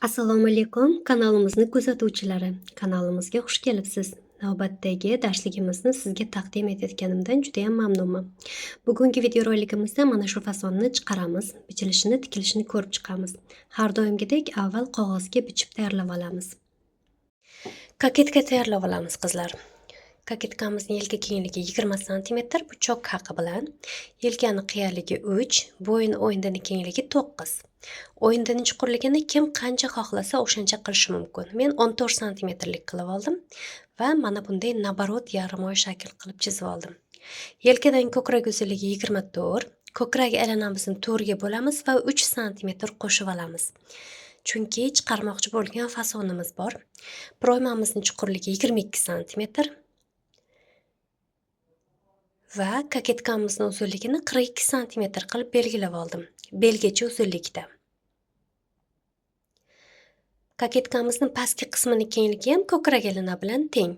Assalomu alaykum kanalimizni kuzatuvchilari. Kanalimizga xush kelibsiz. Navbatdagi darsligimizni sizga taqdim etayotganimdan juda ham mamnunman. Bugungi videorolikimizda mana shu fasonni chiqaramiz, bichilishini, tikilishini ko'rib chiqamiz. Har doimgidek avval qog'ozga bichib tayyorlab olamiz. Koketka tayyorlab olamiz qizlar. Koketkamizning yelka kengligi 20 sm, bu chok haqi bilan. Yelkani qiyaligi 3, bo'yin o'yindini kengligi 9. O'yindini chuqurligini kim qancha xohlasa o'shancha qilishi mumkin. Men 14 santimetrlik qilib oldim va mana bunday naborot yarim oy shakl qilib chizib oldim. Yelkadan ko'krak uzunligi 24, ko'krak aylanamizni 4 ga bo'lamiz va 3 santimetr qo'shib olamiz. Chunki chiqarmoqchi bo'lgan fasonimiz bor. Proymamizning chuqurligi 22 santimetr va koketkamizni uzunligini 42 santimetr qilib belgilab oldim. Belgacha uzunlikda. Koketkamizni pastki qismini kengligi ham ko'krak elina bilan teng.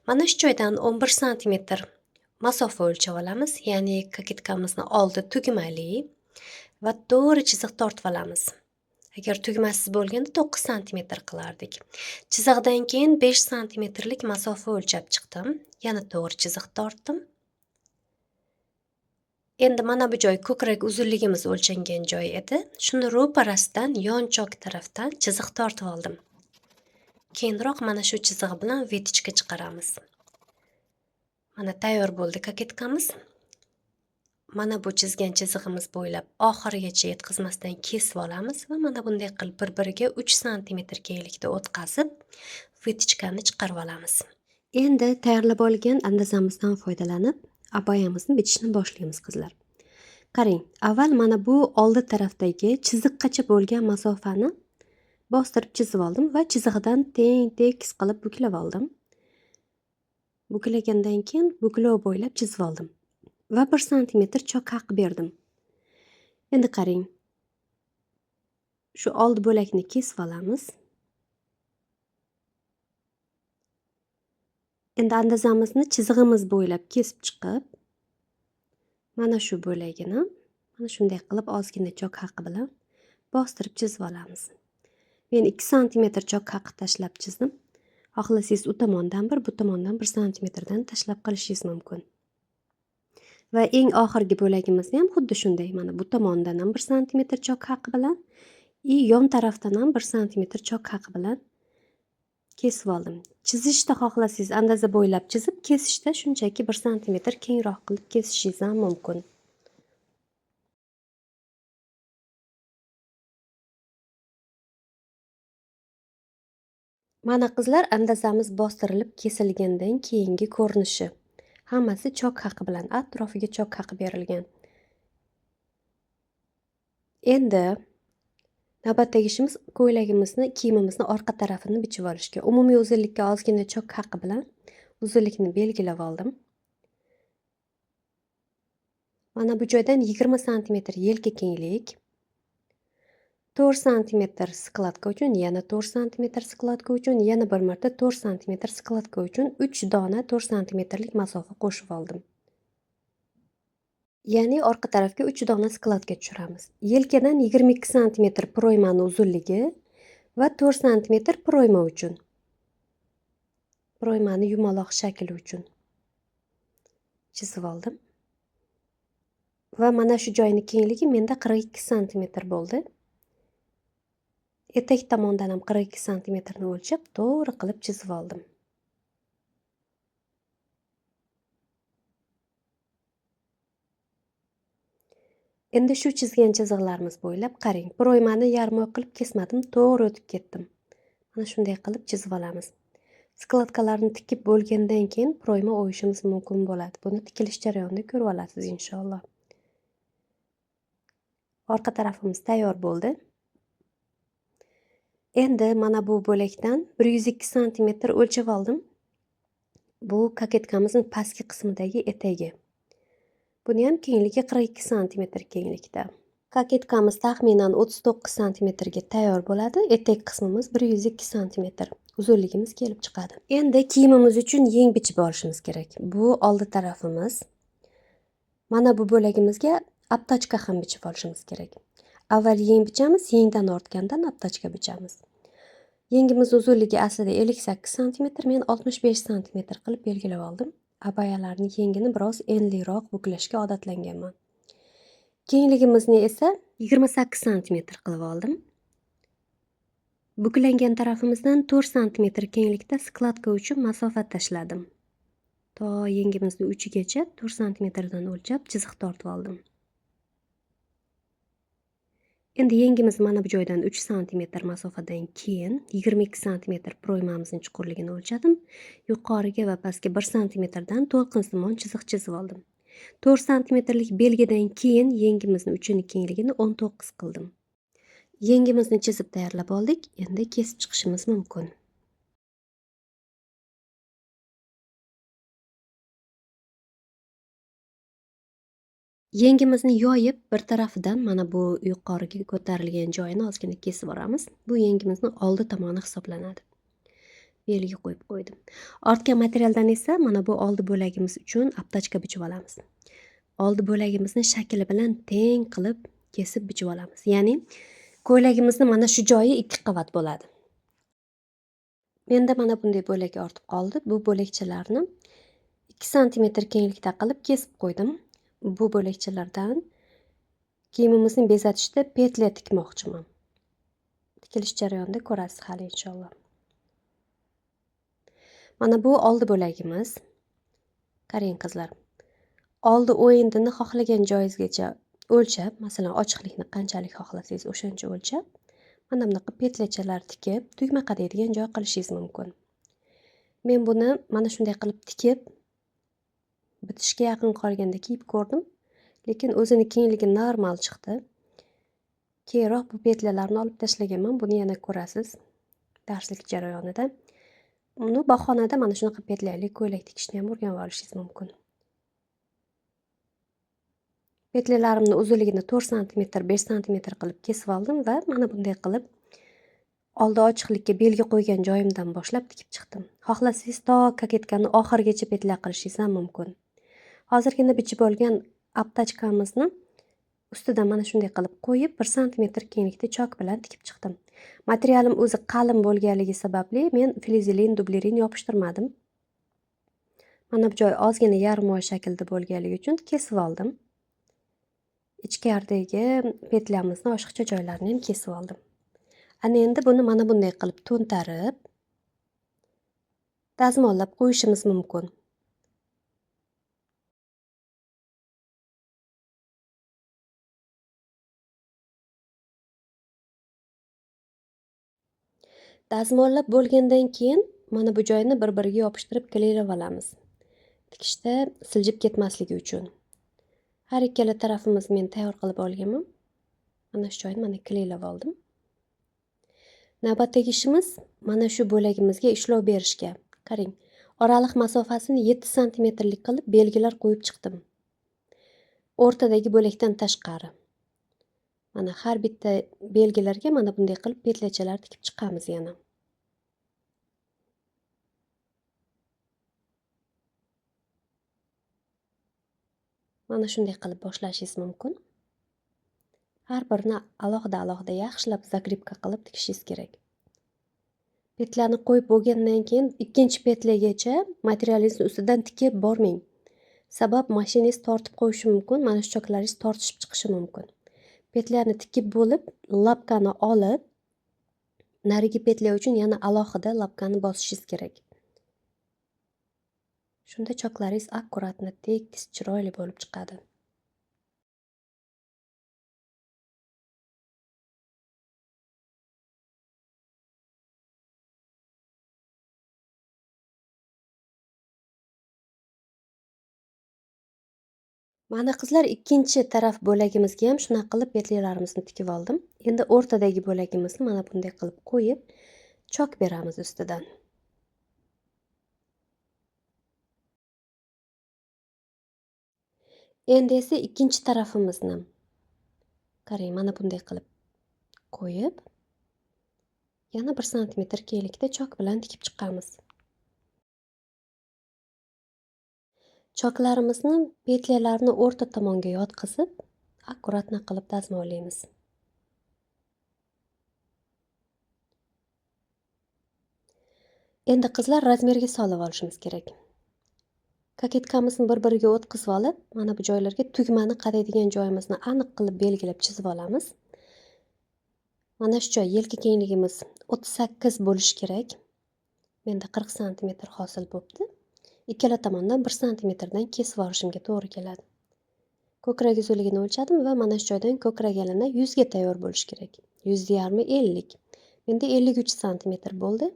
Mana shu joydan 11 santimetr masofa o'lchab olamiz, ya'ni koketkamizni oldi tugmali va to'g'ri chiziq tortib olamiz. Agar tugmasiz bo'lganda 9 santimetr qilardik. Chiziqdan keyin 5 santimetrlik masofa o'lchab chiqdim. Yana to'g'ri chiziq tortdim. Endi mana bu joy ko'krak uzunligimiz o'lchangan joy edi. Shuni ro'parasidan yon chok tarafdan chiziq tortib oldim. Keyinroq mana shu chiziq bilan vitochka chiqaramiz. Mana tayyor bo'ldi koketkamiz. Mana bu chizgan chizig'imiz bo'ylab oxirigacha yetkazmasdan kesib olamiz va mana bunday qilib bir-biriga 3 santimetr kenglikda o'tkazib, vitochkani chiqarib olamiz. Endi tayyorlab olgan andazamizdan foydalanib abayamizni bichishni boshlaymiz qizlar. Qarang, avval mana bu oldi tarafdagi chiziqqacha bo'lgan masofani bostirib chizib oldim va chizig'idan teng tekis qilib buklab oldim. Buklagandan keyin buklov bo'ylab chizib oldim va 1 santimetr chok haqi berdim. Endi qarang, shu oldi bo'lakni kesib olamiz. Endi andazamizni chizig'imiz bo'ylab kesib chiqib, mana shu bo'lagini mana shunday qilib ozgina chok haqi bilan bostirib chizib olamiz. Men 2 santimetr chok haqi tashlab chizdim. Xohlasangiz u tomondan bir, bu tomondan 1 santimetrdan tashlab qilishingiz mumkin. Va eng oxirgi bo'lagimizni ham xuddi shunday, mana bu tomondan ham 1 santimetr chok haqi bilan i yon tarafdan ham 1 santimetr chok haqi bilan kesib oldim. Chizishda xohlasangiz andaza bo'ylab chizib, kesishda shunchaki 1 santimetr kengroq qilib kesishingiz ham mumkin. Mana qizlar, andazamiz bostirilib kesilgandan keyingi ko'rinishi. Hammasi chok haqi bilan, atrofiga chok haqi berilgan. Endi navbatdagi ishimiz ko'ylagimizni, kiyimimizni orqa tarafini bichib olishga. Umumiy uzunlikka ozgina chok haqi bilan uzunlikni belgilab oldim. Mana bu joydan 20 santimetr yelka kenglik, 4 santimetr skladka uchun, yana 4 santimetr skladka uchun, yana bir marta 4 santimetr skladka uchun 3 dona 4 santimetrlik masofa qo'shib oldim. Ya'ni orqa tarafga 3 dona skladka tushiramiz. Yelkadan 22 santimetr proymani uzunligi va 4 santimetr proyma uchun. Proymani yumaloq shakli uchun chizib oldim. Va mana shu joyning kengligi menda 42 santimetr bo'ldi. Etak tomondan ham 42 santimetrni o'lchab, to'g'ri qilib chizib oldim. Endi shu chizgan chiziqlarimiz bo'ylab qarang, proymani yarim oy qilib kesmadim, to'g'ri o'tib ketdim. Mana shunday qilib chizib olamiz. Skladkalarni tikib bo'lgandan keyin proyma o'yishimiz mumkin bo'ladi. Buni tikilish jarayonida ko'rib olasiz inshaalloh. Orqa tarafimiz tayyor bo'ldi. Endi mana bu bo'lakdan 102 santimetr o'lchab oldim. Bu koketkamizning pastki qismidagi etagi. Buni ham kengligi 42 santimetr kenglikda. Koketkamiz taxminan 39 santimetrga tayyor bo'ladi. Etak qismimiz 102 santimetr uzunligimiz kelib chiqadi. Endi kiyimimiz uchun yeng bichib olishimiz kerak. Bu oldi tarafimiz. Mana bu bo'lagimizga aptochka ham bichib olishimiz kerak. Avval yeng bichamiz, yengdan ortgandan obtochka bichamiz. Yengimiz uzunligi aslida 58 sm, men 65 sm qilib belgilab oldim. Abayalarni yengini biroz enliroq buklashga odatlanganman. Kengligimizni esa 28 sm qilib oldim. Buklangan tarafimizdan 4 sm kenglikda skladka uchun masofa tashladim. To yengimizni uchigacha 4 santimetrdan o'lchab chiziq tortib oldim. Endi yengimiz mana bu joydan 3 santimetr masofadan keyin 22 santimetr proymamizning chuqurligini o'lchadim. Yuqoriga va pastga 1 santimetrdan to'lqinsimon chiziq chizib oldim. 4 santimetrlik belgidan keyin yengimizni uchini kengligini 19 qildim. Yengimizni chizib tayyorlab oldik. Endi kesib chiqishimiz mumkin. Yengimizni yoyib, bir tarafidan mana bu yuqoriga ko'tarilgan joyini ozgina kesib olamiz. Bu yengimizni oldi tomoni hisoblanadi. Belgi qo'yib qo'ydim. Ortgan materialdan esa mana bu oldi bo'lagimiz uchun obtochka bichib olamiz. Oldi bo'lagimizni shakli bilan teng qilib kesib bichib olamiz. Ya'ni ko'ylagimizni mana shu joyi 2 qavat bo'ladi. Menda mana bunday bo'lak ortib qoldi. Bu bo'lakchalarni 2 santimetr kenglikda qilib kesib qo'ydim. Bu bo'lakchalardan kiyimimizni bezatishda petla tikmoqchiman. Tikilish jarayonida ko'rasiz hali inshaalloh. Mana bu oldi bo'lagimiz. Qarang qizlar. Oldi o'yindini xohlagan joyingizgacha o'lchab, masalan, ochiqlikni qanchalik xohlasangiz o'shancha o'lchab, mana bunaqa petlachalar tikib, tugma qadaydigan joy qilishingiz mumkin. Men buni mana shunday qilib tikib, bitishga yaqin qolganda kiyib ko'rdim, lekin o'zini kengligi normal chiqdi. Keyinroq bu petlalarni olib tashlaganman, buni yana ko'rasiz darslik jarayonida. Uni bahonada mana shunaqa petlayli ko'ylak tikishni ham o'rganib olishingiz mumkin. Petlalarimni uzunligini 4 santimetr, 5 santimetr qilib kesib oldim va mana bunday qilib oldi ochiqlikka belgi qo'ygan joyimdan boshlab tikib chiqdim. Xohlasangiz to koketkani oxirigacha petla qilishingiz ham mumkin. Hozirgina bichib olgan obtochkamizni ustidan mana shunday qilib qo'yib, 1 santimetr kenglikda chok bilan tikib chiqdim. Materialim o'zi qalin bo'lganligi sababli men flizelin, dublerin yopishtirmadim. Mana bu joy ozgina yarim oy shaklda bo'lganligi uchun kesib oldim. Ichkaridagi petlyamizni oshiqcha joylarini ham kesib oldim. Ana endi buni mana bunday qilib to'ntarib, dazmollab qo'yishimiz mumkin. Dazmollab bo'lgandan keyin mana bu joyni bir-biriga yopishtirib kleylab olamiz. Tikishda siljib ketmasligi uchun. Har ikkala tarafimizni men tayyor qilib olganman. Mana shu joyni mana kleylab oldim. Navbatdagi ishimiz mana shu bo'lagimizga ishlov berishga. Qarang, oraliq masofasini 7 santimetrlik qilib belgilar qo'yib chiqdim. O'rtadagi bo'lakdan tashqari. Mana har bitta belgilarga mana bunday qilib petlachalar tikib chiqamiz yana. Mana shunday qilib boshlashingiz mumkin. Har birini alohida-alohida yaxshilab zakripka qilib tikishingiz kerak. Petlani qo'yib bo'lgandan keyin ikkinchi petlagacha materialingizni ustidan tikib bormang. Sabab mashinangiz tortib qo'yishi mumkin, mana shu choklaringiz tortishib chiqishi mumkin. Petlani tikib bo'lib, lapkani olib, narigi petla uchun yana alohida lapkani bosishingiz kerak. Shunda choklaringiz akkuratni, tekis, chiroyli bo'lib chiqadi. Mana qizlar, ikkinchi taraf bo'lagimizga ham shunaqa qilib petlilarimizni tikib oldim. Endi o'rtadagi bo'lagimizni mana bunday qilib qo'yib, chok beramiz ustidan. Endi esa ikkinchi tarafimizni qarang, mana bunday qilib qo'yib, yana 1 santimetr kenglikda chok bilan tikib chiqamiz. Choklarimizni petliyalarni o'rta tomonga yotqizib, akkuratno qilib dazmollaymiz. Endi qizlar razmerga solib olishimiz kerak. Koketkamizni bir-biriga o'tkazib olib, mana bu joylarga tugmani qadaydigan joyimizni aniq qilib belgilab chizib olamiz. Mana shu joy yelka kengligimiz 38 bo'lishi kerak. Menda 40 santimetr hosil bo'pti. Ikkala tomondan 1 santimetrdan kesib olishimga to'g'ri keladi. Ko'krak uzunligini o'lchadim va mana shu joydan ko'krak alana 100 ga tayyor bo'lishi kerak. 100.5 50. Menda 53 santimetr bo'ldi.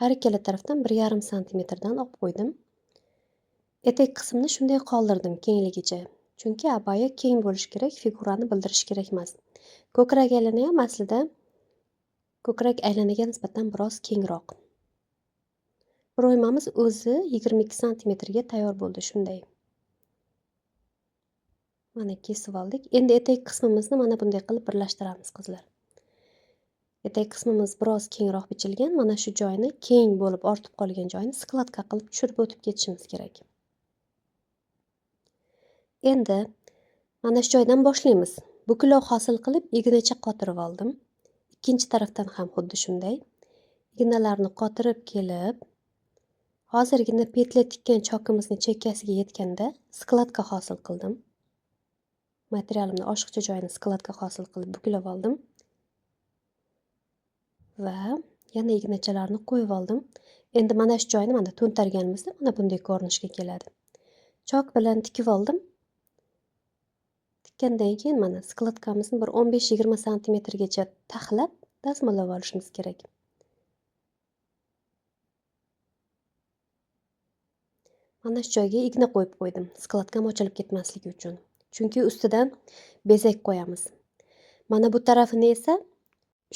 Har ikkala tarafdan 1.5 santimetrdan olib qo'ydim. Etak qismini shunday qoldirdim kengligicha. Chunki abaya keng bo'lishi kerak, figurani bildirish kerak emas. Ko'krak alana ham aslida ko'krak aylanaga nisbatan biroz kengroq. Ro'ymamiz o'zi 22 santimetrga tayyor bo'ldi shunday. Mana kesib oldik. Endi etak qismimizni mana bunday qilib birlashtiramiz qizlar. Etak qismimiz biroz kengroq bichilgan. Mana shu joyini keng bo'lib ortib qolgan joyini skladka qilib tushirib o'tib ketishimiz kerak. Endi mana shu joydan boshlaymiz. Buklov hosil qilib ignacha qotirib oldim. Ikkinchi tarafdan ham xuddi shunday. Ignalarni qotirib kelib, hozirgina petla tikkan chokimizni chekkasiga yetganda skladka hosil qildim. Materialimni oshiqcha joyini skladka hosil qilib buklab oldim. Va yana ignachalarni qo'yib oldim. Endi mana shu joyni mana to'ntarganimizda mana bunday ko'rinishga keladi. Chok bilan tikib oldim. Tikkandan keyin mana skladkamizni bir 15-20 santimetrgacha taxlab dazmollab olishimiz kerak. Mana shu joyga igna qo'yib qo'ydim, skladkam ochilib ketmasligi uchun. Chunki ustidan bezak qo'yamiz. Mana bu tarafini esa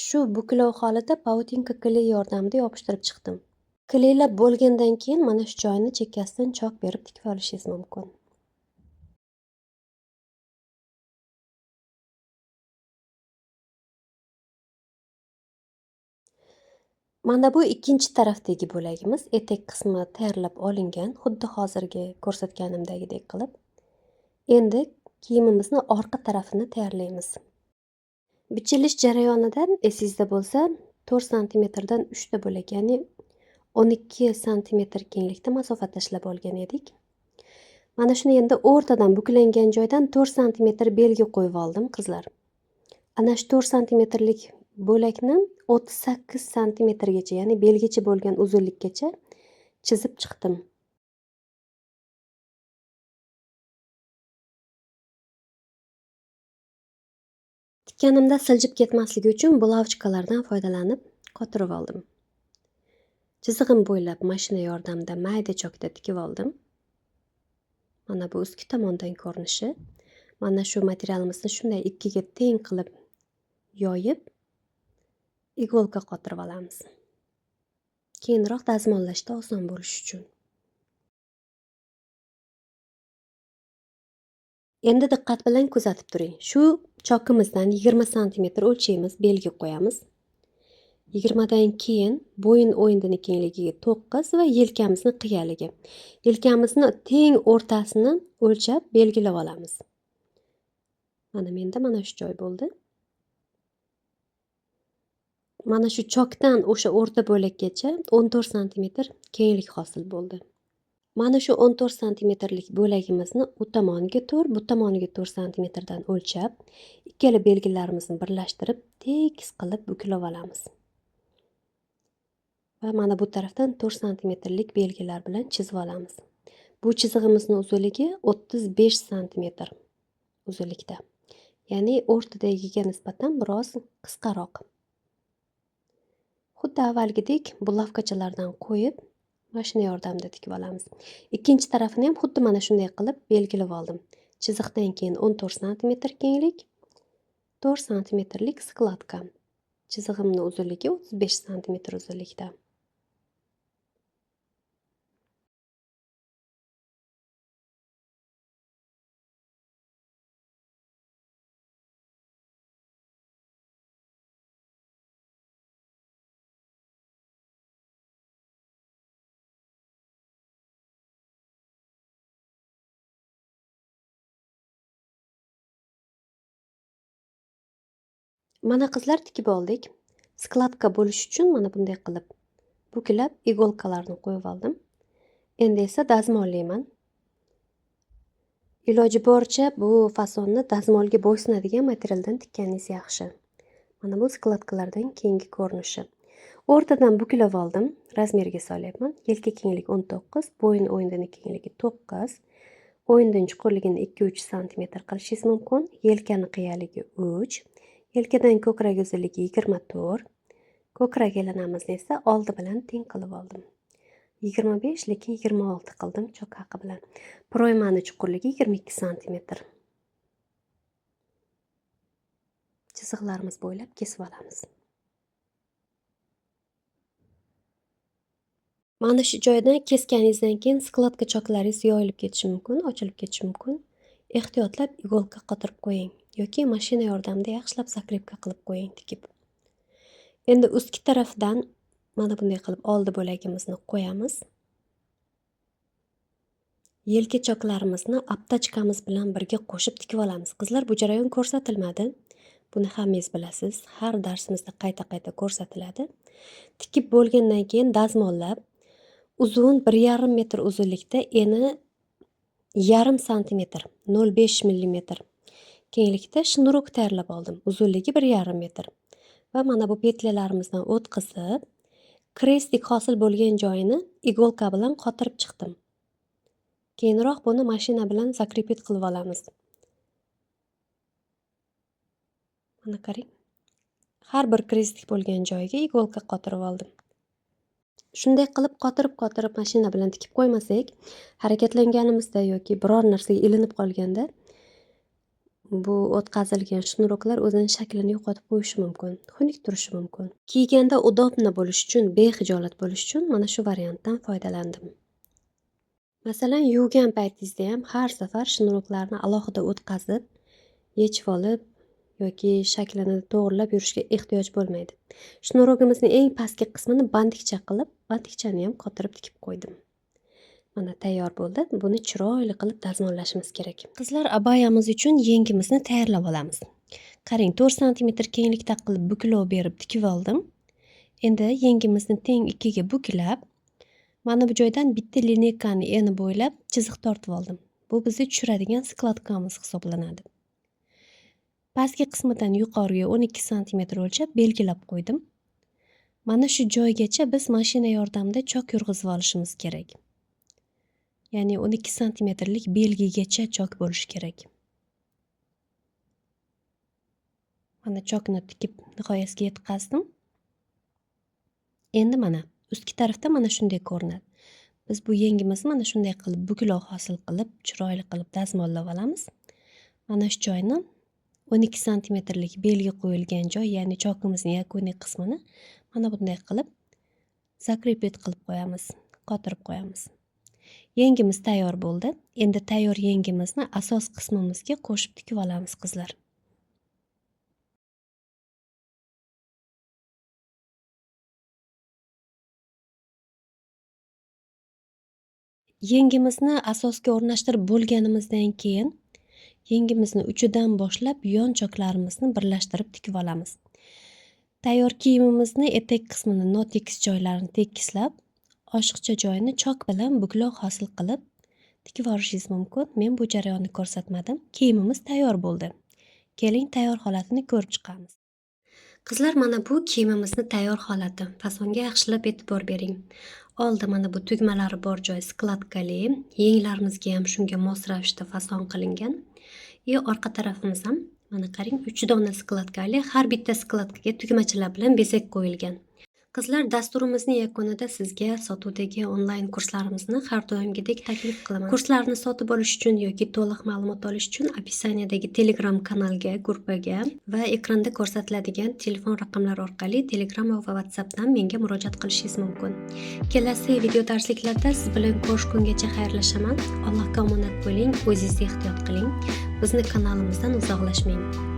shu buklov holida pautinka kley yordamida yopishtirib chiqdim. Kleylab bo'lgandan keyin mana shu joyini chekkasidan chok berib tikib olishingiz mumkin. Mana bu ikkinchi tarafdagi bo'lagimiz, etak qismi tayyorlab olingan, xuddi hozirgi ko'rsatganimdagidek qilib. Endi kiyimimizni orqa tarafini tayyorlaymiz. Bichilish jarayonida esingizda bo'lsa, 4 santimetrdan 3 ta bo'lak, ya'ni 12 santimetr kenglikda masofa tashlab olgan edik. Mana shuni endi o'rtadan buklangan joydan 4 santimetr belgi qo'yib oldim qizlar. Ana shu 4 santimetrlik bo'lakni 38 santimetrgacha, ya'ni belgicha bo'lgan uzunlikkacha chizib chiqdim. Tikkanimda siljib ketmasligi uchun bulavchkalardan foydalanib qotirib oldim. Chizig'im bo'ylab mashina yordamida mayda chokda tikib oldim. Mana bu ustki tomondan ko'rinishi. Mana shu materialimizni shunday ikkiga teng qilib yoyib, igolka qotirib olamiz. Keyinroq dazmollashda oson bo'lishi uchun. Endi diqqat bilan kuzatib turing. Shu chokimizdan 20 santimetr o'lchaymiz, belgi qo'yamiz. 20 dan keyin bo'yin o'yindini kengligiga 9 va yelkamizni qiyaligi. Yelkamizni teng o'rtasini o'lchab belgilab olamiz. Mana menda mana shu joy bo'ldi. Mana shu chokdan o'sha o'rta bo'lakkacha 14 santimetr kenglik hosil bo'ldi. Mana shu 14 santimetrlik bo'lagimizni u tomoniga 4, bu tomoniga 4 santimetrdan o'lchab, ikkala belgilarimizni birlashtirib, tekis qilib buklab olamiz. Va mana bu tarafdan 4 santimetrlik belgilar bilan chizib olamiz. Bu chizig'imizning uzunligi 35 santimetr uzunlikda. Ya'ni o'rtadagiga nisbatan biroz qisqaroq. Xuddi avvalgidek bulavkachalardan qo'yib, mashina yordamida tikib olamiz. Ikkinchi tarafini ham xuddi mana shunday qilib belgilab oldim. Chiziqdan keyin 14 santimetr kenglik, 4 santimetrlik skladka. Chizig'imning uzunligi 35 santimetr uzunlikda. Mana qizlar tikib oldik. Skladka bo'lish uchun mana bunday qilib Buklab igolkalarni qo'yib oldim. Endi esa dazmollayman. Iloji boricha bu fasonni dazmolga bo'ysunadigan materialdan tikkaningiz yaxshi. Mana bu skladkalardan keyingi ko'rinishi. O'rtadan buklab oldim, razmerga solyapman. Yelka kengligi 19, bo'yin o'yindan kengligi 9, o'yindan chuqurligini 2-3 sm qilishingiz mumkin. Yelkani qiyaligi 3, yelkadan ko'krak uzunligi 24, ko'krak aylanamizni esa oldi bilan teng qilib oldim. 25, lekin 26 qildim chok haqi bilan. Proymani chuqurligi 22 sm. Chiziqlarimiz bo'ylab kesib olamiz. Mana shu joydan kesganingizdan keyin skladka choklaringiz yoyilib ketishi mumkin, ochilib ketishi mumkin. Ehtiyotlab igolka qotirib qo'ying yoki mashina yordamida yaxshilab zakrepka qilib qo'ying tikib. Endi ustki tarafidan mana bunday qilib oldi bo'lagimizni qo'yamiz. Yelka choklarimizni aptachkamiz bilan birga qo'shib tikib olamiz. Qizlar, bu jarayon ko'rsatilmadi. Buni hammangiz bilasiz. Har darsimizda qayta-qayta ko'rsatiladi. Tikib bo'lgandan keyin dazmollab uzun 1,5 metr uzunlikda eni 0,5 santimetr, 0,5 millimetr kenglikda shnurok tayyorlab oldim. Uzunligi 1,5 metr. Va mana bu petlalarimizdan o'tkazib, krestik hosil bo'lgan joyini igolka bilan qotirib chiqdim. Keyinroq buni mashina bilan zakrepit qilib olamiz. Mana qarang. Har bir krestik bo'lgan joyiga igolka qotirib oldim. Shunday qilib qotirib-qotirib mashina bilan tikib qo'ymasak, harakatlanganimizda yoki biror narsaga ilinib qolganda bu o'tkazilgan shnuroklar o'zining shaklini yo'qotib qo'yishi mumkin, xunuk turishi mumkin. Kiyganda udobno bo'lish uchun, bexijolat bo'lish uchun mana shu variantdan foydalandim. Masalan, yuvgan paytingizda ham har safar shnuroklarni alohida o'tkazib, yechib olib yoki shaklini to'g'rilab yurishga ehtiyoj bo'lmaydi. Shnurogimizning eng pastki qismini bandikcha qilib, bandikchani ham qotirib tikib qo'ydim. Mana tayyor bo'ldi. Buni chiroyli qilib dazmollashimiz kerak. Qizlar, abayamiz uchun yengimizni tayyorlab olamiz. Qarang, 4 sm kenglikda qilib buklov berib tikib oldim. Endi yengimizni teng ikkiga buklab, mana bu joydan bitta lineykani eni bo'ylab chiziq tortib oldim. Bu bizni tushiradigan skladkamiz hisoblanadi. Pastki qismidan yuqoriga 12 sm o'lchab belgilab qo'ydim. Mana shu joygacha biz mashina yordamida chok yurg'izib olishimiz kerak. Ya'ni 12 santimetrlik belgigacha chok bo'lishi kerak. Mana chokni tikib nihoyasiga yetkazdim. Endi mana ustki tarafda mana shunday ko'rinadi. Biz bu yengimizni mana shunday qilib buklov hosil qilib, chiroyli qilib dazmollab olamiz. Mana shu joyni 12 santimetrlik belgi qo'yilgan joy, ya'ni chokimizning yakuniy qismini mana bunday qilib zakrepit qilib qo'yamiz, qotirib qo'yamiz. Yengimiz tayyor bo'ldi. Endi tayyor yengimizni asos qismimizga qo'shib tikib olamiz qizlar. Yengimizni asosga o'rnashtirib bo'lganimizdan keyin yengimizni uchidan boshlab yon choklarimizni birlashtirib tikib olamiz. Tayyor kiyimimizni etak qismini notekis joylarini tekislab, oshiqcha joyini chok bilan buklov hosil qilib tikib olishingiz mumkin. Men bu jarayonni ko'rsatmadim. Kiyimimiz tayyor bo'ldi. Keling, tayyor holatini ko'rib chiqamiz. Qizlar, mana bu kiyimimizni tayyor holati. Fasonga yaxshilab e'tibor bering. Oldi mana bu tugmalari bor joy skladkali, yenglarimizga ham shunga mos ravishda fason qilingan. Orqa tarafimiz ham mana qarang, 3 dona skladkali, har bitta skladkaga tugmachalar bilan bezak qo'yilgan. Qizlar, dasturimizning yakunida sizga sotuvdagi onlayn kurslarimizni har doimgidek taklif qilaman. Kurslarni sotib olish uchun yoki to'liq ma'lumot olish uchun opisaniyadagi Telegram kanalga, gruppaga va ekranda ko'rsatiladigan telefon raqamlari orqali Telegram va WhatsAppdan menga murojaat qilishingiz mumkin. Kelasi video darsliklarda siz bilan ko'rishgungacha xayrlashaman. Allohga omonat bo'ling, o'zingizni ehtiyot qiling. Bizni kanalimizdan uzoqlashmang.